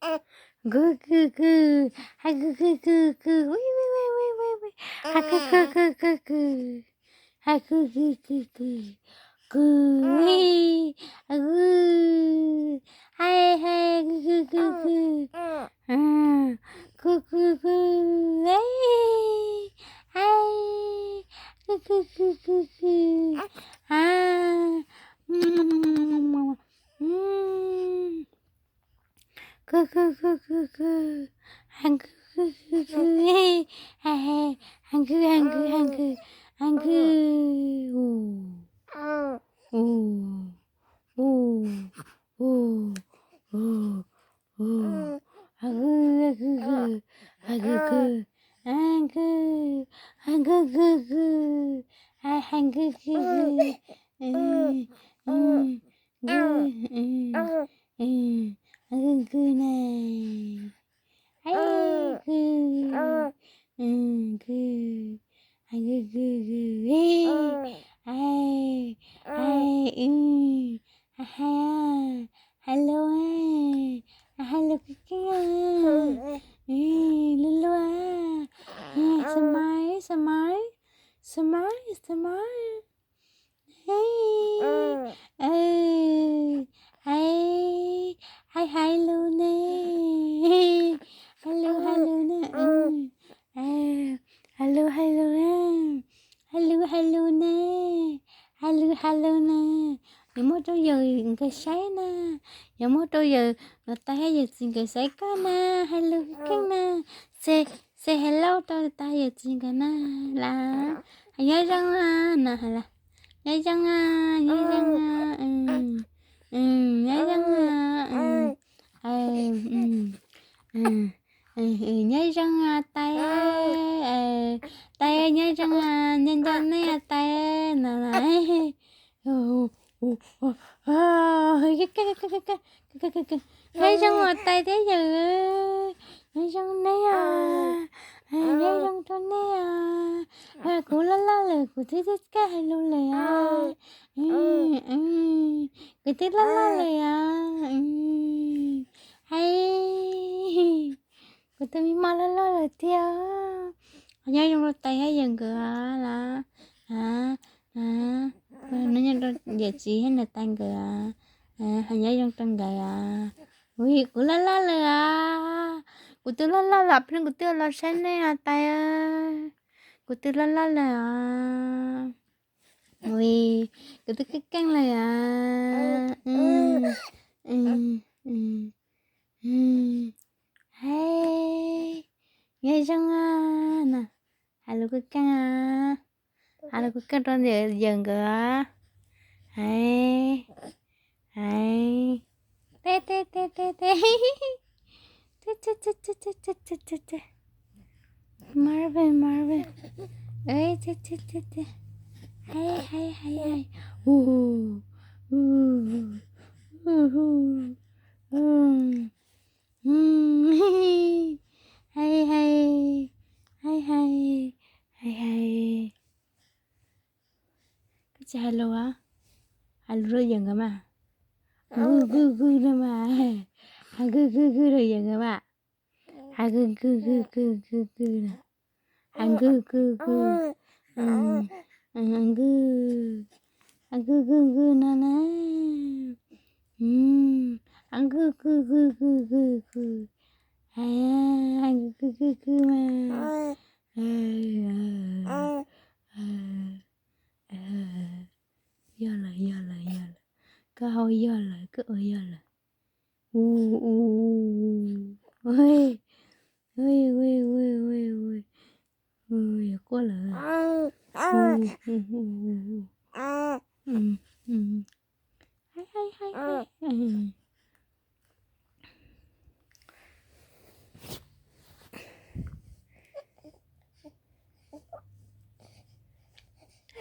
Kw kw kw, hais kw kw kw kw, hais kw kw kw kw kw, hais kw kw kw kw, kw, hais kw kw kw kw, kw kw kw, hais kw kw kw kw kw, hais kw kw kw kw kw, hais kw kw kw kw, hais kw kw kw kw, hais kw, hais kw, u u u u, hais kw kw kw, hais kw kw, hais kw, hais kw kw kw, hais kw kw kw, kw kw ne, hais kw, kw, hais kw kw kw, hais, hais, hais, hais lus, hais lus kawg kawg, lus lus, smile smile smile smile. Hais, hais, hais lus ne, hais lus hais lus ne, hais lus hais lus, hais lus hais lus ne, hais lus hais lus ne. Yuav muab rau yawm nkawd saib na, yuav muab rau yawm niam tais yawm txiv nkawd saib koj na, hais lus kawg na. Say, say hello rau niam tais yawm txiv nkawd na. Las, nyob zoo na, nyob zoo, nyob zoo, nyob zoo, nyob zoo tais, tais nyob zoo, nco nco nej tais no. Nyob zoo tais thiab yawm, nyob zoo nej os, nyob zoo rau nej os. Kuv loj loj lawm kuv twb tsis kam hais lus lawm os. Kuv twb loj loj lawm os. Hais, kuv tus me mos loj loj lawm tiag. Nyob zoo rau tais thiab yawm nkawd las. No nyob rau yawm txiv thiab niam tais nkawd, nyob zoo rau nkawd. Ui, kuv loj loj lawm os. Kuv twb loj loj lawm, pheej kuv twb los saib nej os tais. Kuv twb loj loj lawm os. Ui, kuv twb keej keej lawm os. Hais, nyob zoo no, hais lus kub keej, hais lus kub keej rau yawm nkawd. Hais, hais, te te te te te, Marvin, Marvin, hais, hais, hais, hais, hais, hais, hais, hais, hais. Koj tsis hais lus, hais lus rau yawm nkawd mas. Kw kw kw no mas, hais kw kw kw rau yawm nkawd mas. Hais kw kw kw kw kw kw na, hais kw kw kw, hais kw, hais kw kw kw no na, hais kw kw kw kw kw kw, hais kw kw kw kw mas. Yog lawm, yog lawm, yog lawm. Koj hau yog lawm, koj ua yog lawm. U u, yuav quaj lawm.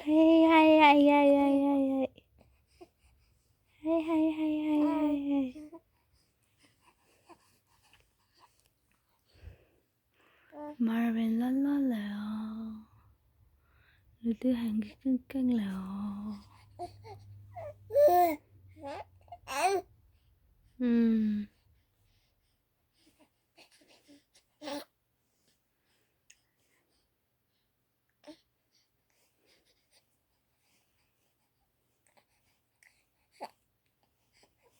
Hais, hais, hais, hais, hais, hais. Hais, hais, hais, hais, hais, hais. Marvin loj loj lawm os. Lawv twb hais keej keej lawm os.